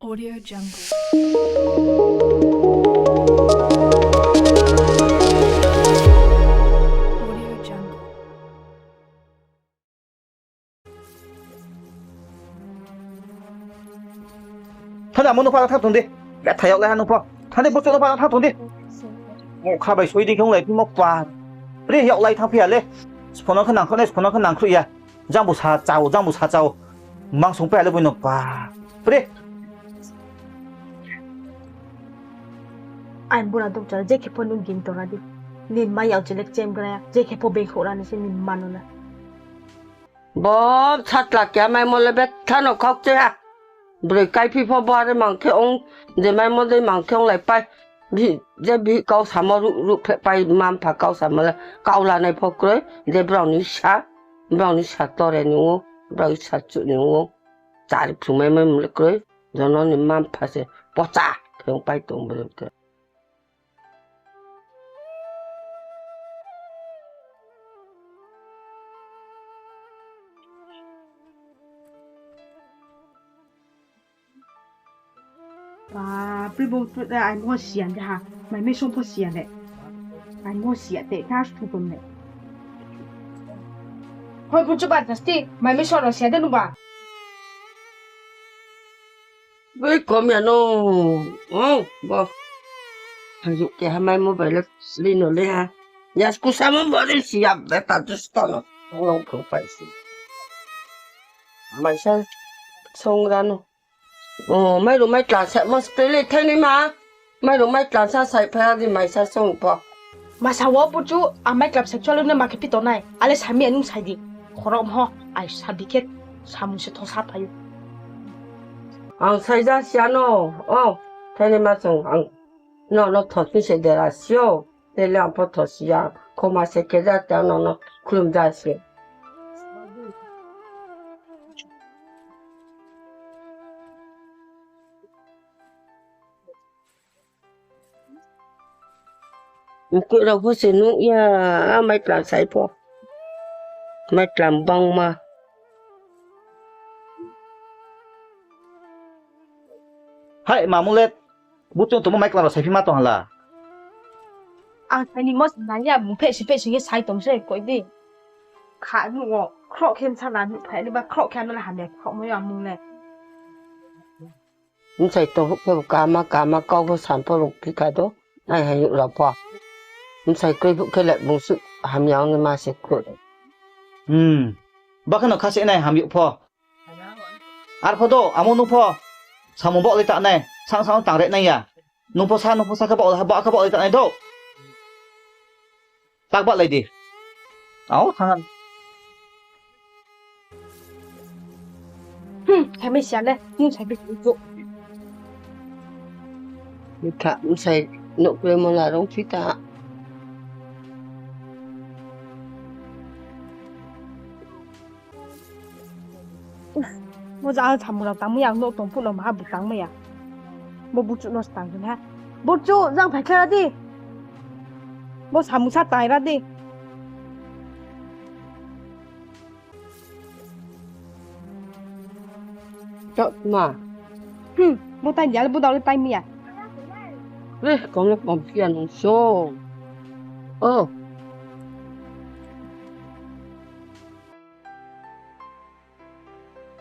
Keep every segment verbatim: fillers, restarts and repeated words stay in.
Audio Jungle. Audio Jungle. Thani amo nung pha thanng tong di. Betha yag lai ha nung pho. Thani buchu nung pha thanng tong di. Mo kha bai soi di khe onglai phimo pa. Pri yag lai thanng phi ya le. Sphon no khe nangkhruh nai, sphon no khe nangkhruh ya. Jang bu sa chao, jang bu sa chao. Mang sung pai ya le boi no pa. Pri. Aini bura dok chara, je khe pho nung gin tora di. Nini ma yag chilek chem gra ya, je khe pho bengkhouh ra ni se nini ma no na. Bo satla keha maimo le betha no khakchoi ha. Broi kaiphi pho bo are mang khe ong, je maimo dei mang khe onglai pai. Bihih, je bihih kau samo ruh, ruh phe pai, mma mpha kau samo le kau lanai pho kroi, je brao ni sa, brao ni sa tore ni ong ou, brao ni sa chuh ni ong ou. Chari phrungmai maimo le kroi, jono ni mma mpha se pocha khe ong pai tong broi khe. Bapre, bo, bo, ai mo siyan de ha. Mai mi song pho siyan de. Ai mo siya te, ka su pon de. Hoi, pun chu ba, nasti. Mai mi song ro siya de nu ba. Boi kom ya no. Oh, bo. Hayu ke ha mai mobile le no le ha. Ya sku samo bo ri siya beta dusto no. Long pho pai si. Maisa song ra no. O, mairu mai tlan sa mo stele thaini ma. Mairu mai tlan sa sai pha di maisa song pho. Masa wo buchu, a mai tlan sa chalo ne ma khe pito nai. Ale sami anung sai di. Khorok mo, ai sa di khe samung se tho sa phayu. Ang sai ja sia no. O, thaini ma song ang no no thos ni se dera sio. Tele ang pho thos ya. Khoma se khe ja ta no no khulum ja se. Mkoih rao pho se nuh ya, mai tlan sai pho. Mai tlan bangma. Hai, mamu le, buchu tongmo mai tlan rao saiphi ma tong hala. Ang saini mo nang ya, bung pheh si pheh si ye sai tong se, koi di. Kha nuh wo, khroh khe nsa la nuh phai, ni ba khroh khe ano le hamya, khroh mo ya mung le. Bsai tong khe bo kama kama kau pho san pho rung phi kha do. Ai hayuh rao pho. Bsai kroi phuh khe le bung suh hamya ong ni ma se kroi. Hmm. Ba khe no kha se nai hamyuh pho. Arpho do, amo nung pho. Samung baoh le ta nai. Sang sang tang re nai ya. Nung pho sa, nung pho sa khe baoh, baoh khe baoh le ta nai do. Tak bahlai di. Au, thanng. Hmm, saimai sia le, nung sai phi tong. Bkha bsai nouh kroi mo la rung phi ta. Bo ja samung rao tangmai ya, nouh tong phuh no maha bu tangmai ya. Bo buchu no se tang ha. Buchu, jang phai khe ra di. Bo samung sa tang ra di. Chak ma. Hmm, bo tai jal bo dao le tai mi ya. Eh, kong le kong phi ya nung so. Oh.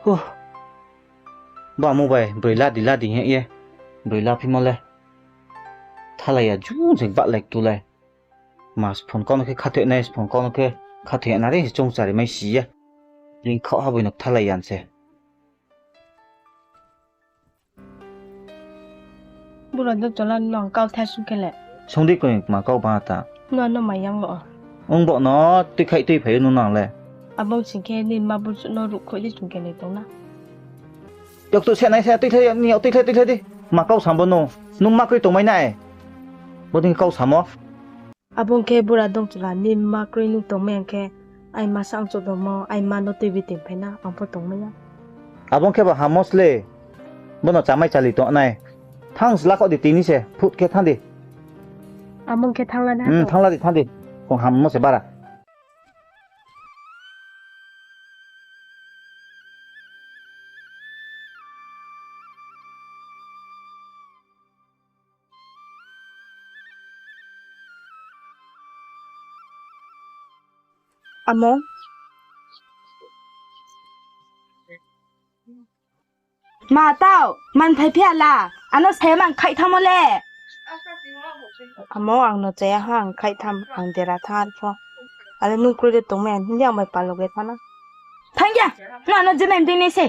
Huh. Ba mo bai, broi ladi ladi hing ye. Broi la phimo le. Thalai ya, ju jeng bahlai tu lai. Ma sphon kau no khe khathoi nai, sphon kau no khe khathoi ya nare, choung chari mai si ya. Ling khaoh ha boi no kthalai ya se. Bura do chola no ang kau tha sung khe le. Sung di koi ma kau ba ta. No, no ma yang lo. Ong bo no tuikhai tuiphai no nang le. Abo sing khe ni ma buchu no ruhkhoi di sung khe le tong na. Yok tu se nai se tuikhlai ni yok tuikhlai tuikhlai di. Ma kau sam bo no. Nung ma kroi tongmai nai. Bo ding kau samo. Abo ong khe bura dong chla ni ma kroi nung tongmai ang khe, ai ma sa ang chodomo, ai ma no tuibi tongphai na, ang pho tongmai ya. Abo ong khe ba hamo sle, bono chamai chali tongnai. Thanng sla kho di tini se, phut khe thanng di. Abo ong khe thanng la na. Hmm, thanng la di, thanng di. Kong hamo se bara. Amo. Ma tau, man phai phi ya la, ano se man khaih thamo le. Amo ang no chaya ha, ang khaih tham, ang dera thar pho. Ale nung kroi de tong me, hindi ang bai paloge thana. Thang ya, no ano je men ding ni se.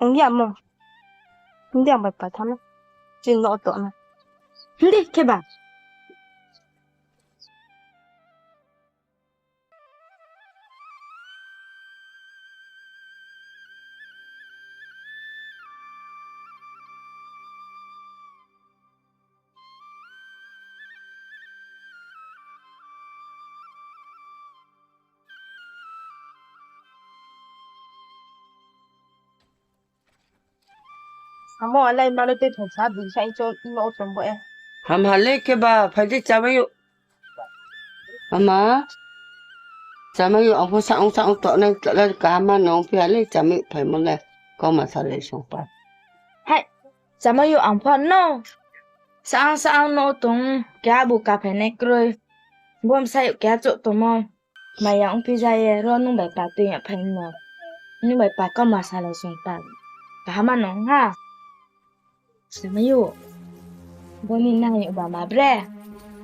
Ang ya mo. Hindi ang bai pa thana. Chin no to na. Hindi khe ba. Amo alai malo te thong sa bung sa icho imo o tong bo e. Ham ha le khe ba phai di chamai yo. Ama, chamai yo ang pho sa ong sa ong to nai to le kaham ma nong phi ha le chamai yo phaimo le kau ma sa le song pa. Hai, chamai yo ang pho no. Sa ang sa ang no tong, keha bu ka phai nai kroi. Bom sa yo keha chouh tongmo. Maya ong phi ja ye, ro nung bai pa tui ya phai mo. Nung bai pa kau ma sa le song pa. Kaham ma nong ha. Samayu. Boni nai uba ma bre.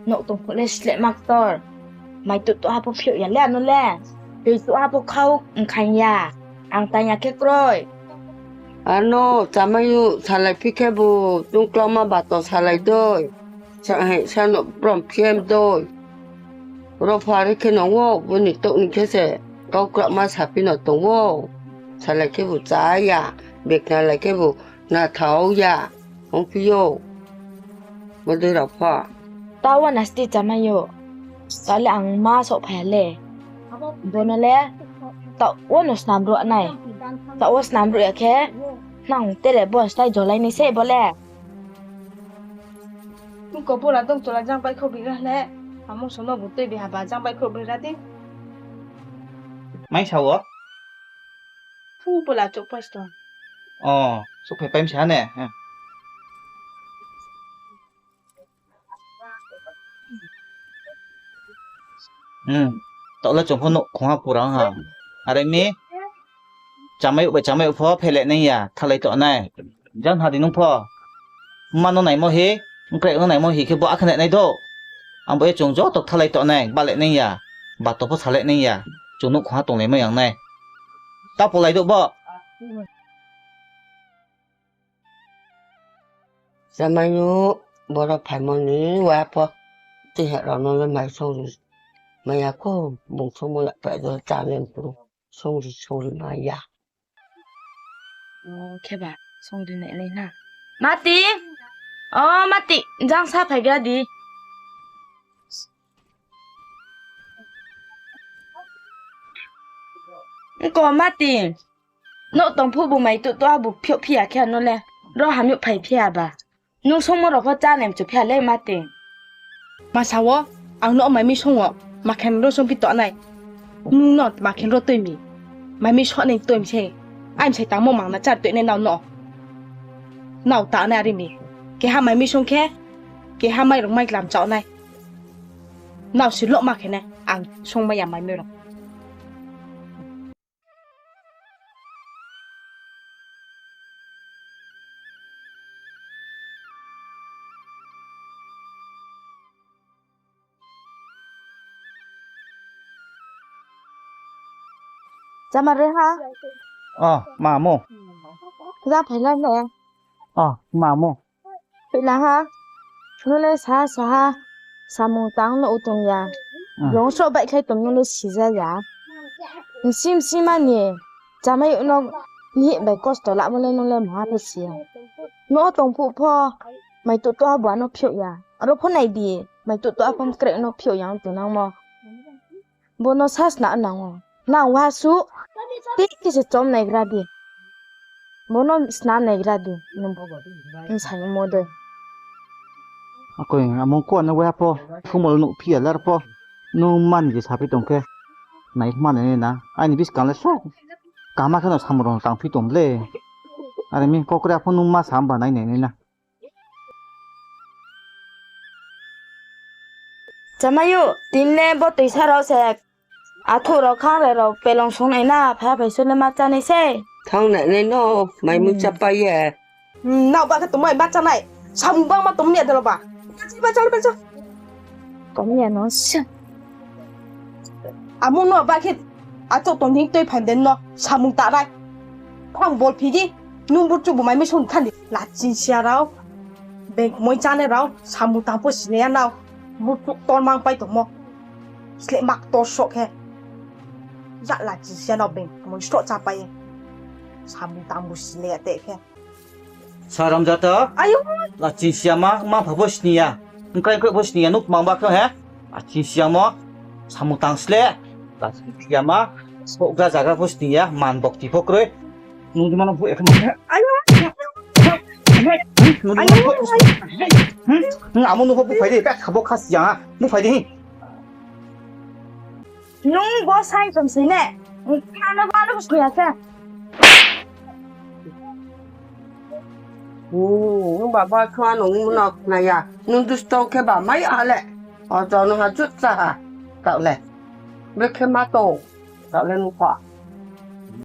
Nouh tong phuh le sleh ma ktor. Mai tuh tuh ha pho phiouh ya le ano le. Tui tuh ha pho khau mkhaing ya. Ang tang ya khe kroi. Ano, Samayu, salai phi khe bu, tungklau ma bato salai doi. Sa hai sa no brom phi em doi. Ro phari khe no wo, boni touh ni khe se, kau kra ma saphi no tong wo. Salai khe bu chá ya, bekna lai khe bu, na thao ya, ong phi yo. Bodei rao pho. Taoh wo nasti chamai yo. Taoh le ang ma souhphai ya le. Bono le. Taoh wo no snam ruh nai. Taoh wo snam ruh ya khe. Nang tere bo slái jolai nai se bo le. Nung ko bora dong tola jang baihkhouh bira le. Amo sono bu tui bi haba jang baihkhouh bira di. Mai sa wo? Phu pola chouh paisto. O, souhphai paim sa ne. Hmm. Taoh le chung pho nouh khongha pura ha. Are mi, chamai bai chamai pho phele nai ya, thalai to nai. Jang ha di nung pho. Mma no naimo hi, mkrai no naimo hi khe bo akhe nai do. Ang bo ye chung joto thalai to nai, bale nai ya. Bato pho sale nai ya. Chung nouh khongha tonglai mai yang nai. Ta polai do bo. Chamai yo, boro phaimo ni wa pho. Tihe rao no le mai songri. Mai ya kho, bung songmo ya prai do chá le phu. Songri, songri mai ya. O, khe ba, songri nai nai na. Mati! O, Mati, jang sa phai gra di. Ongko Mati. Nouh tong phuh bu mai tuh tuh a bu phiouh phi ya khe ano le. Ro hamyouh phai phi ya ba. Nung songmo rao pho chá nai mchu phi ya le Mati. Ma sa wo, ang no mai mi song wo, ma khe ro song phi to nai. Nung no ma khe ro tui mi. Mai mi so nai tui mi se. Ai msai tangmo mang na char tui nai nao no. Nao ta nai are mi. Keha mai mi song khe, keha mai rung mai klam chao nai. Nao si lo ma khe nai, ang song mai ya mai mi rao. Chama re ha? O, ma mo. Ja phaila ne? O, ma mo. Phaila ha? Nung le sa sa ha, samung tang no u tong ya. Rong sroh baihkhlai tong nung le sija ya. Bsing bsing ma ni, chamai no hih bai kosto lamo le nung le maha le si ya. No tong phuh pho, mai tuh tuh ha bu ano phiouh ya. Aro pho nai di, mai tuh tuh ha pho mkreh no phiouh ya ong tongnangmo. Bono sa sna nang ou. Nang wa suh, tei khe se chom naigra di. Bono sna naigra di. Nung bsaimo dei. Akoi, amo ko ano wa pho, thumol nuh phi ya lar pho. Nung man je saphi tong khe. Nai man nai na. Aini buskang le so. Kaham khe no samung rao tang phi tong le. Are mi kokra pho nung ma sa hamba nai nai na. Chamai yo, tini le bo toisa rao se Athuh rao khang re rao pelong song nai na, phai phai so le ma chá nai se. Thanng nai nai no, mai mui chá pai ye. Nrao ba khe tongmai ma chá nai. Samung bangma tongmai ya de rao ba. Ba chá, ba chá, ba chá. Tongmai ya no se. Amo no ba khe achouh tong ni tui phai de no samung ta nai. Phang bol phi di. Nung burchuh bu mai mi song than di. Lachinsia rao. Beng kmoi chánai rao samung tang pho sinai ya nao. Burchuh tor mang pai tongmo. Sleh mak tor soh khe. Ja lachinsia nao beng kmoi sroh chá pai ye. Samung tang bu sinai ya te khe. Saram jata. Ayo. Lachinsia ma, ma pha pho sini ya. Mkrai mkrai pho sini ya, nung tmang ba khe he. Lachinsia mo, samung tang sleh. Lachinsia ma, sokgra zagra pho sini ya, man bokti pho kroi. Nung di mano bu ekhe. Ayo. Nung di mano bu. Amo nung bu phai di, bek khabo khasi ya, bu phai di. Nung bo sai tong si ne. Ano ba ano bo sini ya khe. Nung ba ba khna nung no khna ya. Nung dusto khe ba mai a le. Ojo nung ha jut sa ha. Taoh le. Brekhe ma tong. Taoh le nung pha.